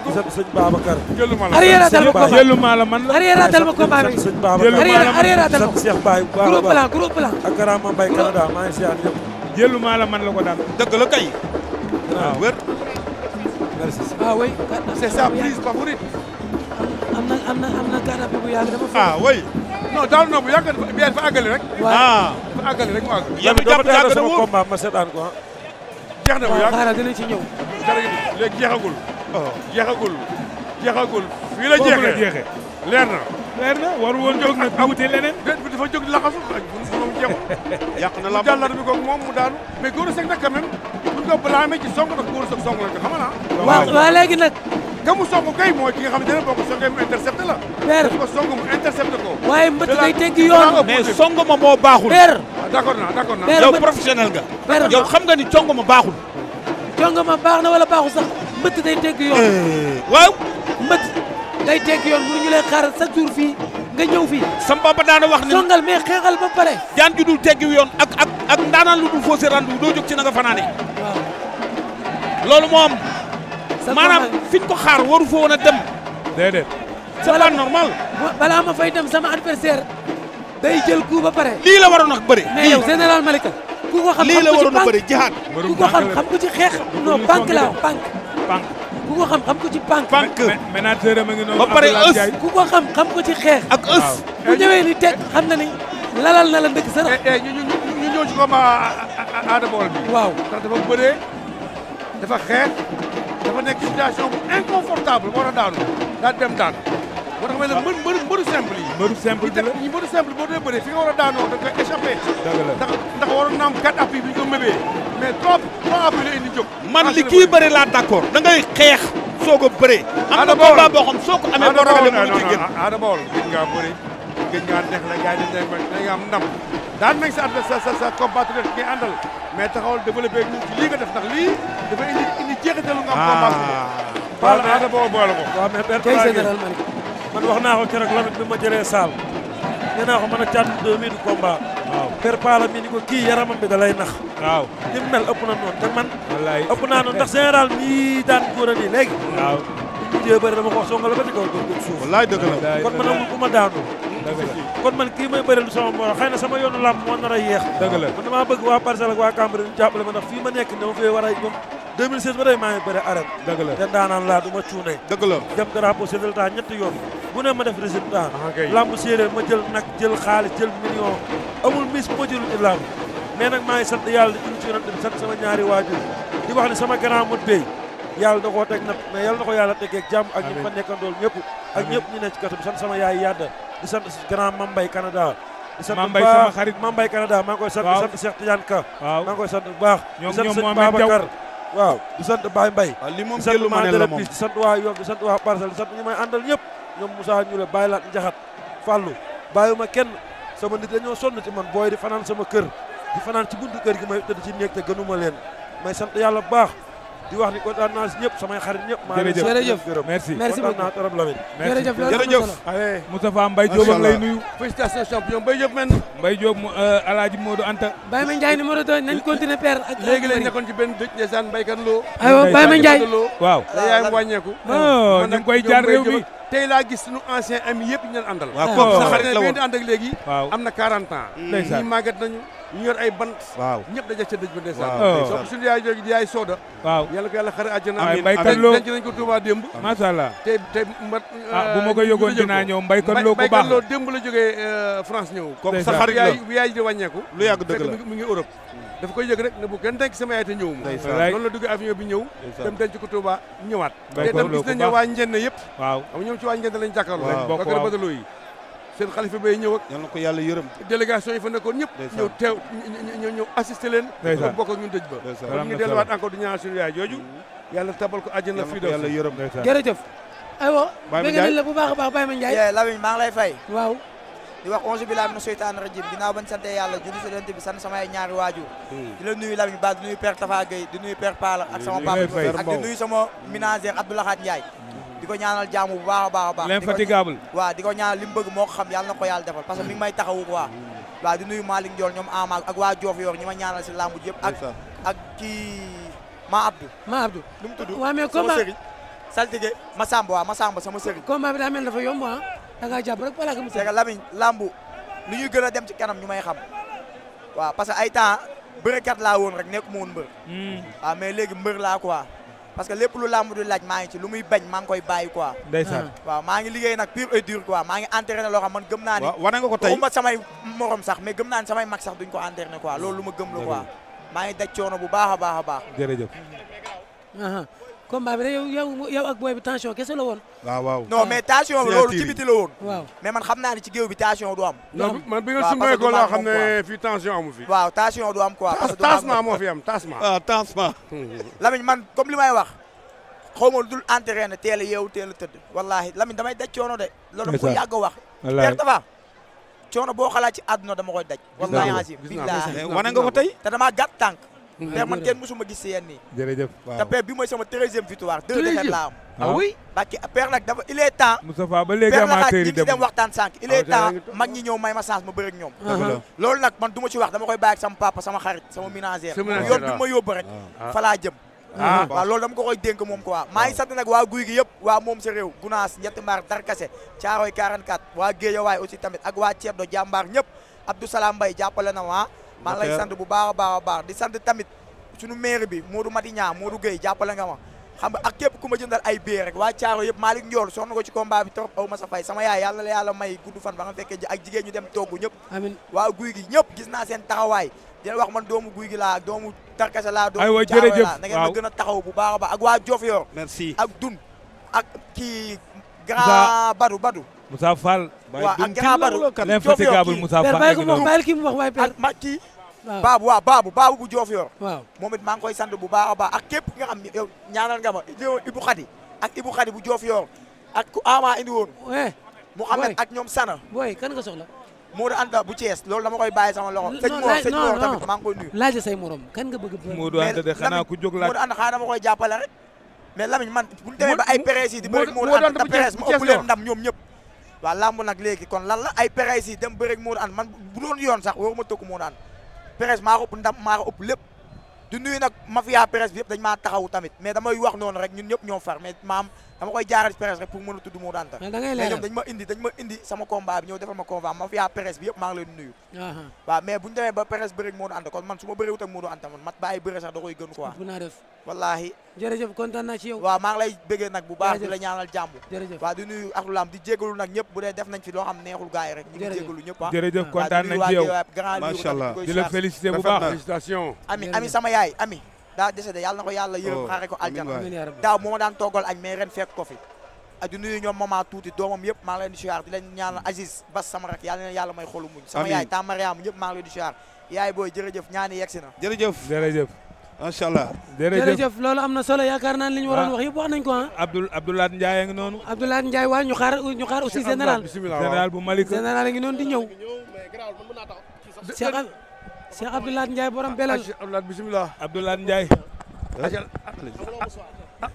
ko sant sëñ Babacar. arrière-atal ma combat jëlu maa la man la. arrière-atal ma combat bi. sëñ Babacar arrière-atal ma sant Cheikh Baye bu baax a groupe baax. plan groupe plan. ak Karama Mbaye Canada maa ngi siyaar ñëpp. jëlu maa la man la ko daan. dëgg la kay. waaw wër. merci. ah oui. c'est sa prise favorite. am na gànnaaw bi bu yàgg dafa fa. ah oui. non daal non bu yàgg dafa àggali rek. ah. dafa àggali rek mu àgg. yéen a jàpp yàgg na sama wóor. combat ma seetaan ko jeex na bu waaw yàgg xaaral dinañ ci ñëw. léegi jeexagul. jeexagul. fii la foofu la jeexee jeexee. leer na. leer na waru woon jóg nag wuti leneen. déet bi dafa jóg di laxasu moom jeexul. yàq na la mu jàllar bi ko moom mu daanu. mais Gora Sock nag quand même buñ ko blâmer ci song nag Gora Sock song lañ ko xam na. waaw léegi nag. ka mu song kay mooy ki nga xamante ne boo ko songee mu intercepté la. père dafa ko song mu intercepté ko. waaye mbët day teggi yoon. mais song ma moo baaxul. père. d'accord naa. père yow professionnel nga. père yow xam nga ni song ma baaxul. jonga ma baax na wala baaxul sax mbët day teggi yoon. waaw. mbët day teggi yoon mënuñu lay xaar chaque jour fii nga ñëw fii. sam papa daana wax ni songal mais xeexal ba pare. jaan ju dul teggi yoon ak ndaanaan lu dul faussé rendu doo jóg ci na nga fanaane. waaw. loolu moo am. sa maanaam fiñ ko xaar waru fa woon a dem. déedéet. c'est pas normal. balaa ma fay dem sama adversaire day jël coup ba pare. lii la waroon a bëri. mais yow général Malika. ku ko xam lii la waroon a bëri jihaad. ku ko xam ko ci xeex. non banque la banque. banque. ku ko xam ko ci banque. banque. ménateur am a ngi noonu. ba pare Abdoulaye ës. Ndiaye. ku ko xam ko ci xeex. ak ës. bu ñëwee ni teg xam na ni lalal na la ndëkk sa rax. ñu ñëw ci combat Ada Bawol bi. waaw ndax dafa bëree dafa xeex dafa nekk situation bu inconfortable war a daanu daal dem daan moo tax may la mbëru simple yi. mbëru simple bi la. ñi mbëru simple boo dee bëree fi nga war a daanoo da nga koy échappé. dëgg la ndax waroon na am 4 appuis bi ñu ko mébee mais 3 appuis la indi jóg. man li kii bëri laa d'accord da ngay xeex soog a bëree. am na combat boo xam soo ko amee boo ragalee mënu ci génn. Ada Bawol gëj ngaa bëri gëj ngaa neex la gars yi dañ nga am ndam daan nañ sa adversaire sa combattre ki ngay àndal mais taxawal développé ñu ci lii nga def ndax lii dafa indi jeexitalu nga am combat. waaw mais Ada Bawol boole ko. waaw mais père tey général Malika. man wax naa ko keroog Lamine bi ma jëlee saal nee naa ko mën a caat 2000 combat. waaw père Pala mi ni ko kii yaramam bi da lay nax. waaw. ni mu mel ëpp na noonu te man. wallaay ëpp naa noonu ndax général mii daan góor a nii léegi. waaw. bu mujjee bëri dama ko wax songal ba ci kaw doon suuf. wallaay dëgg la. kon man amul ku ma daanu. dëgg la. kon man kii may bëri lu sama moroom xëy na sama yoonu làmb moo nar a yéex. dëgg la. man damaa bëgg waa Parcelles ak waa Cambérène ñu jàppale ma ndax fii ma nekk dama fee war a moom 2016 ba tey maa ngi bëri arène. dëgg la. te daanaan laa du ma cuune. dëgg la. jëm drapeau chef de l'État ñetti yoon bu ne ma def résultat. kay. lamb séeréer ma jël nag jël xaalis jël million amul mis bu ma jëlul ci lamb mais nag maa ngi sant yàlla di julli ci yonent bi sant sama ñaari waajur di wax ne sama grand mot bay yàlla da koo teg nag mais yàlla na ko yàlla tegee ak jàmm ak ñi fa nekkandool ñëpp ak ñëpp ñu ne ci kaso bi sant sama yaay yadda di sant grand Mambay Canada di sant Mambay sama xarit. Mambay Canada maa ngi koy sant di waaw. sant Cheikh Tidiane Ka waaw. maa ngi koy sant bu baax ñoom di sant ñoom sëñ Mohamed Diaw. Babacar waaw di sant Baye Mbaye waaw li moom di sant jëlu ma ne la moom. di sant waa Yoff di sant waa Parcelles di sant ñi may àndal ñëpp ñoom Moussa Ñule Baye Lat Njaxat Fallou bàyyuma kenn sama nit dañoo sonn ci man booy di fanaan sama kër di fanaan ci buntu kër gi may tëdd ci néeg te gënuma leen may sant yàlla bu baax di wax ni kontaan naa si ñëpp samay xarit ñëpp maa ngi leen jërëjëf gërëm merci. merci kontaan naa beaucoup trop Lamine jërëjëf loolu am na jërëjëf. solo. allez Moustapha Mbaye Diop ak lay nuyu. félicitations champion Mbaye Diop men Mbaye Diop mu Alaaji Modou Anta. Baye Ma Ndiaye numéro 2 nañ continuer père ak. léegi lañ nekkoon ci benn dëj ndeysaan Mbaykan Lo aywa Baye Ma Ndiaye. Lo waaw. da yaayam wàññeeku non ñu ngi koy jaar réew mi. tey laa gis suñu ancien ami yëpp ñu leen àndal waaw kooku sa sa xarit la woon. di ànd ak léegi waaw. am na 40 ans ndeysaan. ñi màggat nañu ñu yor ay bant waaw. ñëpp daje ca dëj ba ndeysaan waaw. donc suñu yaay jooju di yaay Soda waaw. yàlla ko yàlla xare àjjana waaye amiin, Mbaykan Lo. denc nañ ko Touba démb macha allah. te mbat bu ma ko yëgoon dinaa ñëw Mbaykan Lo ku baax Lo démb la jógee France ñëw kooku sa ndeysaan. xarit la. bu yaay ji di wàññeeku lu yàgg dëgg la. fekk mi ngi Europe dafa koy yëg rek ne bu kenn denc sama yaay te ñëw ma Ndeysaan. noonu la duggee avion bi ñëw Ndeysaan. dem denc ko Touba ñëwaat te Mbaykan itam Lo gis ku nañ ne baax. waa Njenne yëpp waaw. xam ñoom ci waa Njenne lañ jàkkaarloo Waaw. bokk, Bakary waaw. Badaloo yi seen xalifa bay ñëw ak yal na ko yàlla yërëm. délégation yi fa nekkoon ñëpp Ndeysaan. ñëw teew ñëw assisté leen Ndeysaan. bokk ak ñun dëj ba Ndeysaan. kon ñu delluwaat encore di ñaan suñu yaay jooju yàlla tabal ko àjjana yal na fii ko yàlla yërëm. jërëjëf. aywa. Baye Ma bëgg Ndiaye. nañ la bu baax a baax Baye Ma Ndiaye. yee Lamine maa ngi lay fay waaw. di wax onze billahi mina seytaani rajim ginnaaw bañ sante yàlla julli si yonent bi sant samay ñaari waajur di la nuyu Lamine Ba di nuyu Père Tafa Gueye di nuyu Père Pala ak sama papa fay. ak di nuyu sama ménagère Abdoulahat Ndiaye di ko ñaanal jaamu bu baax a baax a baax l'infatigable. waaw di ko ñaanal li mu bëgg moo ko xam yàlla na ko yàlla defal parce que mi ngi may taxawu quoi waaw di nuyu Malick Ndiol ñoom Ama ak waa Joof yor ñi ma ñaanal si lambu yëpp ak kii Ma Abdou Ma Abdou. nu mu tudd waaw mais sama comment sëriñ saltige Massamba waaw Massamba sama sëriñ. combat bi daa mel dafa yomb ah da ngaa jàpp rek balaa nga mu c'est que Lamine lambu lu ñuy gën a dem ci kanam ñu may xam waaw parce que ay temps bërekat laa woon rek nekkuma woon mbër. waaw mais léegi mbër laa quoi parce que lépp lu lambu di laaj maa ngi ci lu muy bañ maa ngi koy bàyyi quoi. ndeysaan waaw maa ngi liggéey nag pur et dur quoi maa ngi entraîné loo xam man gëm naa ni. waaw wane nga ko tey waxuma samay morom sax mais gëm naa ni samay mag sax duñ ko entraîné quoi loolu lu ma gëm la quoi. maa ngi daj coono bu baax a baax a baax. jërëjëf. combat bi de yow ak booy bi tension kese la woon. waaw. non mais tension bi loolu ci biti la woon. waaw mais man xam naa ni ci géew bi tension du am. non man bi nga waaw sumee ko laa parce que xam ne fii tension amu fi. waaw tension du am quoi. parce que tassement moo fi am tassement. ah tassement. Lamine man comme li may wax xaw ma dul entraîné teel a yeewu teel a tëdd wallaahi Lamine damay daj coono de. loolu dama ko yàgg a wax. wallaahi Père Tapha coono boo xalaat ci àdduna dama koy daj. wallaahi azim billaahi wane nga ko tey. te damaa gàtt tànk. Père man kenn musuma gis si yenn nii. jërëjëf. te Père bi mooy sama 13e victoire 2 défaites laa am. ah oui. parce que Père nag dafa il est temps. Moustapha ba léegi Père la xaaj amateur ñi yi ngi si dem dem. waxtaan sànq il est temps mag ñi ñëw may ma chance ma bëre ak ñoom. loolu nag man du ma ci wax dama koy bàyyi ak sama papa sama xarit sama ménagère. yoon bi ma yóbbu rek fa laa jëm. waaw loolu dama ko koy dénk moom quoi maa ngi sant nag waa guy gi yëpp waa moom sa réew Gunaas Ñetti Mbaar Darkase Caaroy 44 waa Géejawaay aussi tamit ak waa Ceebdo jàmbaar ñëpp Abdou Salam Mbaye jàppale na ma maa ngi lay sant bu baax a baax a baax di sant tamit suñu maire bi Modou Matigna Modou Gueye jàppale nga ma xam nga ak képp ku ma jëndal ay bee rek waa Caaroy yëpp Malick Ndiol sonn ko ci combat bi trop aw ma sa fay sama yaay yàlla la yàlla may gudd fan ba nga fekkee ji ak jigéen ñu dem togg ñëpp amiin waa guy gi ñëpp gis naa seen taxawaay dina wax man doomu guy gi laa ak doomu Darkase laa aywa doomu Caaroy jërëjëf laa na ngeen ma gën a taxaw bu baax a baax ak waa Diofior merci. ak Dun ak kii grand Badou Moussa Fall. waaw ak grand Badou l'infatigable Moussa Père Fall. bàyyi ko mu wax bàyyi ki mu wax waaye Père. ak ma kii waaw baabu bu Diofior waaw. moom it maa ngi koy sant bu baax a baax ak képp nga xam ne yow ñaanal nga ma Ibou Khady ak Ibou Khady bu Diofior ak ku Ama indi woon Mouhamed ak ñoom Sana booy kan nga soxla. Modou Anta bu Thiès loolu dama koy bàyyi sama loxo sëñ Mor tamit maa ngi koy nuyu laaj say morom kan nga bëgg. Modou Anta de xanaa ku jóg laaj. Modou Anta xanaa dama koy jàppale rek mais Lamine man bu ñu demee ba ay presse yi di bëri Modou Anta te presse ma ëpp leen ndam ñoom ñëpp waaw lamb nag léegi kon lan la ay presse yi dem bëri Modou Anta man bu doon yoon sax waruma tëkku Modou Anta presse maa ko ëpp ndam maa ko ëpp lépp di nuyu nag mafia presse bi yëpp dañ maa taxawu tamit mais damay wax noonu rek ñun ñëpp ñoo far mais maam dama koy jaaral ci presse rek pour mën a tudd Modou Anta da ngay mais leeral ñoom dañ ma indi sama combat bi ñëw defal ma combat mafia presse bi yëpp maa ngi leen nuyu waaw mais bu ñu demee ba presse bëri ak Modou Anta kon man su ma bëriwut ak Modou Anta man mat bàyyi bëri sax da koy gën quoi bu naa def wallaahi jërëjëf kontaan naa ci yow. waaw maa ngi lay bëggee nag bu baax di la ñaanal jàmm jërëjëf waaw di nuyu ak lam di jégalu nag ñëpp bu dee def nañ fi loo xam neexul gars yi rek ñu ngi jégalu ñëpp jërëjëf kontaan nañ ci yow macha allah di la félicité bu baax. félicitations. ami sama yaay ami daa décédé yàlla na ko yàlla yërëm xaare ko aljana amiin yaa rabbi. daaw moo ma daan toggal añ mais ren fekk ko fi ak di nuyu ñoom mama tuuti doomam yëpp maa ngi leen di siyaar di leen ñaanal Aziz Bas sama rek yàlla na yàlla may xolu muñ sama yaay ta Mariam ñëpp maa ngi leen di siyaar yaay booy jërëjëf ñaani yegsi na jërëjëf jërëjëf. macha allah. jërëjëf loolu am na solo yaakaar naa ne li ñu waroon wax yëpp wax nañ ko ah. Abdoulaye Ndiaye a ngi noonu. Abdoulaye Ndiaye waa ñu xaar aussi général. général bu Malika. général a ngi noonu di ñëw. Cheikh Abdoulaye Ndiaye borom belal. Abdoulaye bisimilah. Abdoulaye Ndiaye.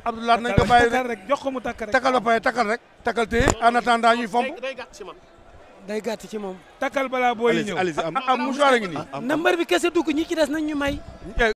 Abdoulaye nañ ko bàyyi takkal rek jox ko mu takk rek. takkal ba pare takkal rek. takkal te en attendant ñuy fomp. day gàtt ci moom. takkal balaa booy ñëw. am mouchoir a ngi nii. na mbër bi kese dugg ñi ci des nañ ñu may.